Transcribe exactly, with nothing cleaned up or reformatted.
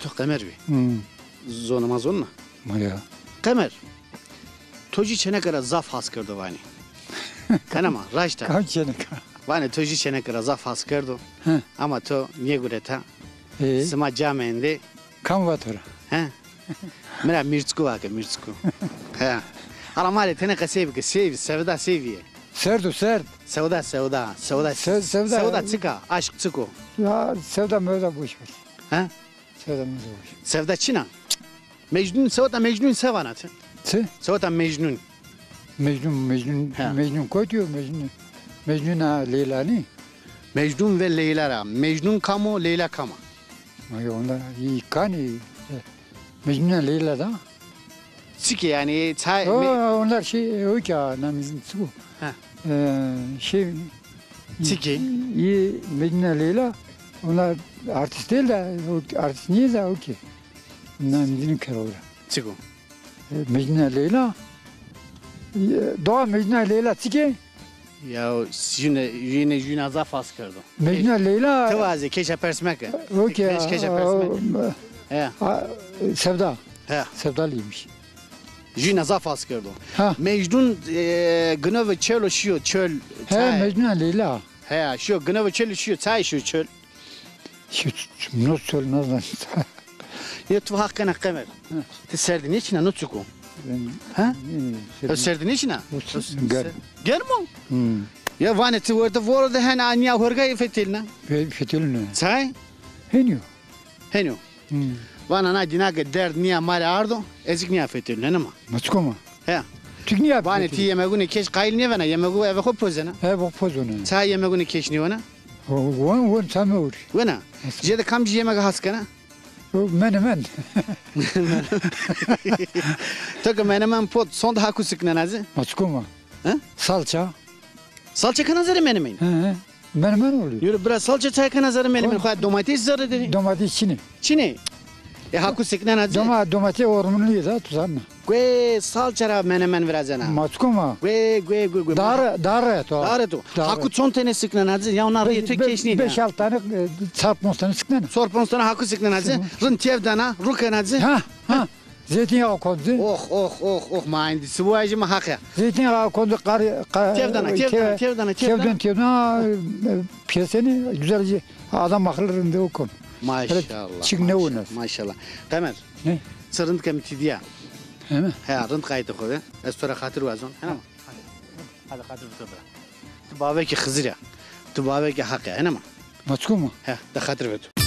To Qemer bî. Hmm. Zonê ma zonena? Ma ya. Qemer, to jû çêneke ra zaf has kerdo vanê. Hena ma, raşt a. Kam çêneka? Vanê to jû çêneke ra zaf has kerdo. He. Ama to nêgureta. Ê? Sima ca mendê. Kam va to ra? He? Mi ra Mîrçiku vake, Mîrçiku. He. Ala ma rê tenê qesey bike, sey bî, sewda sey bîye. Serd o, serd. Sewda, sewda, sewda. Se-, sewda. Sewda çik a? Aşk çik o? Ya, sewda mewda boş ver. He? Sewda mewda boş ver. Sewda çin a? Mecnun, sewda Mecnun se vana ti? Çi? Sewda Mecnun. Mecnun, Mecnun, he. Mecnun kotî yo, Mecnun. Mecnuna Leyla nî? Mecnun ve Leyla ra. Mecnun kam o, Leyla kam a? Ay, onda î kanî, e, Mecnuna Leyla da. Çike yanî, çay, o, me- onlar şey, o ki, ha, namizin çiko. Ha. E, şey, çike? İ, Mecnuna Leyla, onlar artist değil de, o artist niye de o ki? Namizin kere ora. Çiko? E, Mecnuna Leyla. E, doğa Mecnuna Leyla çike? Ya, jüne, jüne, jüna zaf has kerdo. Mecnuna Leyla. Ti vazê, keşa pers meke. Okey. Keş, keşa pers meke. He. Sevda. He. Sevdalıymış. Jüna zaf has kerdo. Ha. Mecnun, e, gino ve çelo şiyo, çöl. He, çay. Mecnuna Leyla. He, şiyo, gino ve çelo şiyo, çay şiyo çöl. Şu, şu, no çöl, no. Ya tu haq kena Qemer. Hı. Ti serdî nêçina, no çik o? Ha? Hı, serdî. Ya serdî nêçina? O se-, germ. Germ o? Hı. Ya vanê ti werte voro de hena nîya horgayî fetelîna. Fe-, fetelîna. Çay? Henî yo. Henî yo. Hı. Vana na dîna ke derd nîya ma rê ardo, ez kî nîya fetelîna, hena ma. Ma çik o ma? He. Çik nîya fetelîna? Vanê ti yemegûnê keş qayîl nêvena, yemegû eve xo pozena. Eve xo pozena. Çay yemegûnê keş nêwena? Won, won, ça meurî. Wena. Jê de kamcî yemege has kena? O menemen. To ke menemen pot, sonde haku siknena ci? Ma çik o ma? He? Salça. Salça kena zerê menemen? He, he. Menemen oluyor. Yürü, biraz salça çay kena zerê menemen. Xo domates zerê de. Domates çinê. Çinê. E, haku siknena ci? Doma-, domates hormonlu da, tu zanna. Guê salça ra menemen virazena. Ma çik o ma? Guê, guê, guê, guê. Dare, dare to. Dare to. Dare. Haku çond tene siknena ci? Ya ona rê to keş nîya. Beş, altı tane, e, çar ponc tane siknena. Çar ponc tane haku siknena ci. Rind tevdana, rukena ci. Ha, ha. Zeytinyağı kondu. Oh, oh, oh, oh, ma indi. Sibu ajî ma haq ya. Zeytinyağı kondu, kar, kar, tevdana, tevdana, tevdana, tevdana. Tevdana, tevdana, e, piyeseni güzelce adam akıllı rinde o konu. Maşallah. Çik ne oynar? Maşallah. Qemer. Ne? Çi rind ke mi ti dîya. He mi? He, rind qayîtê xo de. Ez to ra xatir wazon. Hena ma? Hadi, hadi xatir bi to bira. Tu bavekî Xizir ya. Tu bavekî Haq ya. Hena ma? Ma çik o ma? He, de xatir bi to.